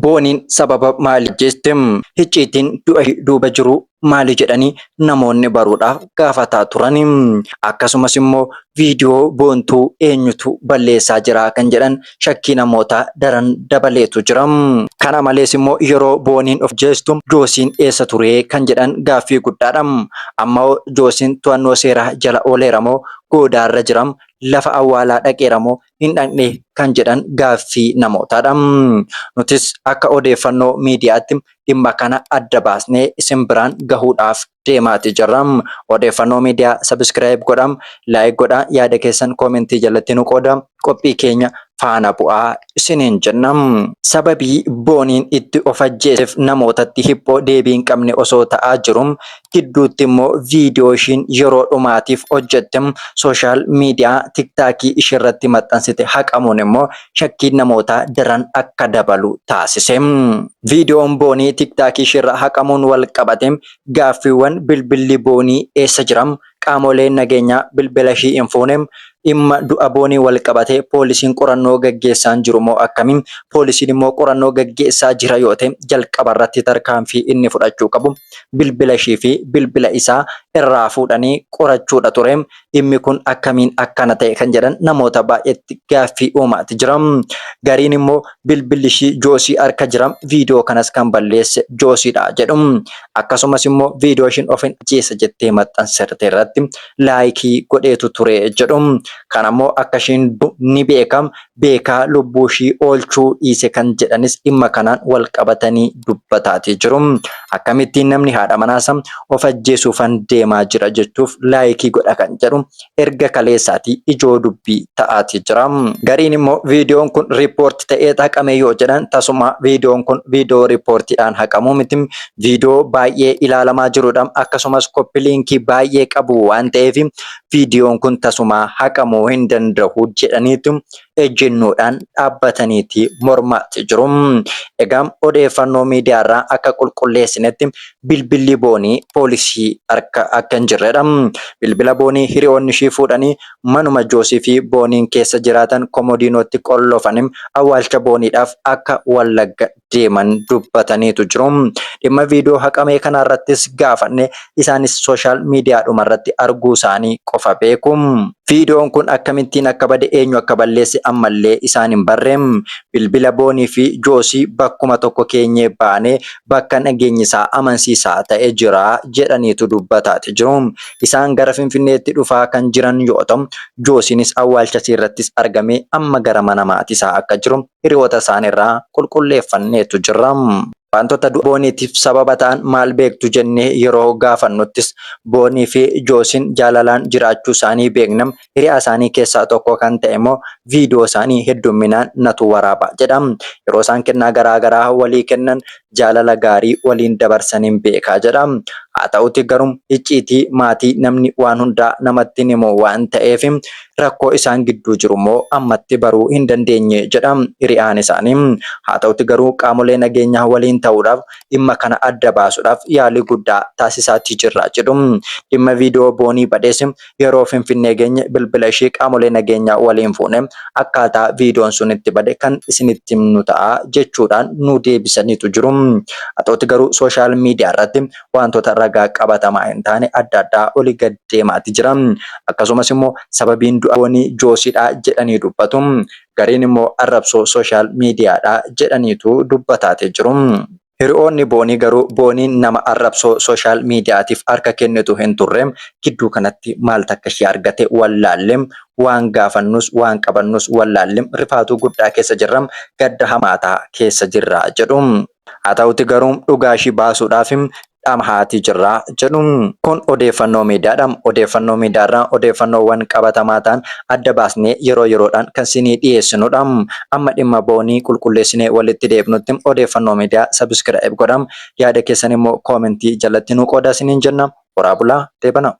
Booniin sababa maaliif ajjeeste? Icciitiin du'a ishii duuba jiru maali jedhanii namoonni baruudhaaf gaafataa turan. Akkasumas immoo viidiyoo Boontuu eenyutu balleessaa jira kan jedhan shakkii namootaa daran dabaleetu jira. Kana malees immoo yeroo Booniin of ajjeestu Joosiin eessa ture kan jedhan gaaffii guddaadha. Amma hoo Joosiin to'annoo seeraa jala ooleera moo goodaarra jira? Lafa awwaalaa dhaqeera moo hin dhaqne kan jedhan gaaffii namootaadha. Nutis akka odeeffannoo miidiyaatti dhimma kana adda baasnee isin biraan gahuudhaaf deemaati jirra. Odeeffannoo miidiyaa subscribe godhaa, like godhaa, yaada keessan koomentii jalatti nu qooda. Qophii keenya faana bu'aa isiniin jenna. Sababii Booniin itti of ajjeeseef namootatti hiphoo deebii hin qabne osoo ta'aa jiru gidduutti immoo viidiyoo ishiin yeroo dhumaatiif hojjette sooshaal miidiyaa tiktaakii ishiirratti maxxansite haqamuun immoo shakkiin namootaa daran akka dabalu taasise. Viidiyoon Boonii tiktaakii ishiirra haqamuun wal qabate gaaffiiwwan bilbilli Boonii eessa jira? Qaamoleen nageenyaa bilbila ishii hin fuune? Dhimma du'a Booniin wal qabatee poolisiin qorannoo gaggeessaan jiru moo akkami? Poolisiin immoo qorannoo gaggeessaa jira yoo ta'e jalqabarratti tarkaanfii inni fudhachuu qabu bilbila ishii fi bilbila isaa irraa fuudhanii qorachuudha ture. Dhimmi kun akkamiin akkana ta'e kan jedhan namoota baay'eetti gaaffii uumaati jira. Gariin immoo bilbilli ishii Joosii harka jira, viidiyoo kanas kan balleesse Joosiidha jedhu. Akkasumas immoo viidiyoo ishiin ofin ajjeesa jettee maxxanserte irratti laayikii godheetu ture jedhu. Kanammoo akka ishiin ni beeka, beekaa lubbuu ishii oolchuu dhiise kan jedhanis dhimma kanaan wal qabatanii dubbataati jiru. Akkamittiin namni haadha manaasa of ajjeesuufan deemaa jira jechuuf laayikii godha kan jedhu erga kaleessaatii ijoo dubbii ta'aati jira. Gariin immoo viidiyoon kun riippoorti ta'ee haqame yoo jedhan tasuma viidiyoon kun viidiyoo riippoortiidhaan haqamuu miti. Viidiyoo baay'ee ilaalamaa jirudha. Akkasumas koppiliinkii baay'ee qabu waan ta'eef viidiyoon kun tasumaa haqamuu hin danda'u jedhaniitu ejjennoodhaan dhaabbataniiti mormaatti jiru. Egaa odeeffannoo miidiyaarraa akka qulqulleessinetti bilbilli Boonii poolisii harka akka hin jirredha. Bilbila Boonii hiriyoonni ishii fuudhanii manuma Joosii fi Booniin keessa jiraatan komodiinootti qollofanii awwaalcha Booniidhaaf akka Wallagga deeman dubbataniitu jiru. Dhimma viidiyoo haqamee kanarrattis gaafanne isaanis sooshaal miidiyaadhumarratti arguu isaanii qofa beeku. Viidiyoon kun akkamittiin akka bade eenyu akka balleesse ammallee isaan hin barre. Bilbila Boonii fi Joosii bakkuma tokko keenyee baanee bakka nageenyisaa amansiisaa ta'e jira jedhaniitu dubbataati jiru. Isaan gara Finfinneetti dhufaa kan jiran yoo ta'u, Joosiinis awwaalchasiirrattis argamee amma gara mana maatiisaa akka jiru hiriyoota isaaniirraa qulqulleeffanneetu jirra. Wantoota du'a Booniitiif sababa ta'an maal beektu jennee yeroo gaafannuttis Boonii fi Joosiin jaalalaan jiraachuu isaanii beekna. Hiriyaa isaanii keessaa tokko kan ta'e immoo viidiyoo isaanii heddumminaan natu waraaba jedha. Yeroo isaan kennaa garaa garaa walii kennan jaalala gaarii waliin dabarsaniin beeka jedha. Haa ta'uti garuu icciitii maatii namni waan hundaa namatti hin himu waan ta'eef rakkoo isaan gidduu jiru immoo ammatti baruu hin dandeenye jedha hiriyaan isaanii. Haa ta'uti garuu qaamolee nageenyaa waliin ta'uudhaaf dhimma kana adda baasuudhaaf yaalii guddaa taasisaatii jirra jedhu. Dhimma viidiyoo Boonii badees yeroo Finfinnee geenye bilbila ishii qaamolee nageenyaa waliin fuune akkaataa viidiyoon sun itti bade kan isinitti himnu ta'a jechuudhaan nu deebisaniitu jiru. Haa ta'uti garuu sooshaal miidiyaa irratti wantoota ragaa qabatamaa hin taane adda addaa oli gad deemaati jira. Akkasumas immoo sababiin du'a Boonii Joosiidha jedhanii dubbatu. Gariin immoo arrabsoo sooshaal miidiyaadha jedhaniitu dubbataati jiru. Hiriyoonni Boonii garuu Booniin nama arrabsoo sooshaal miidiyaatiif harka kennitu hin turre. Gidduu kanatti maaltu akka ishee argate wallaalle. Waan gaafannus waan qabannus wallaalle. Rifaatuu guddaa keessa jirra. Gadda hamaataa keessa jirra jedhu. Haa ta'uti garuu dhugaa ishii baasuudhaaf dhamahaatii jirra jedhu. Kun odeeffannoo miidiyaadha. Odeeffannoo miidiyaarraa odeeffannoowwan qabatamaa ta'an adda baasnee yeroo yeroodhaan kan sinii dhiyeessinudha. Amma dhimma Boonii qulqulleessinee walitti deebinutti odeeffannoo miidiyaa sabiskiraayib godhaa. Yaada keessan immoo koomentii jalatti nu qoodaa siniin jenna. Horaa bulaa deebanaa.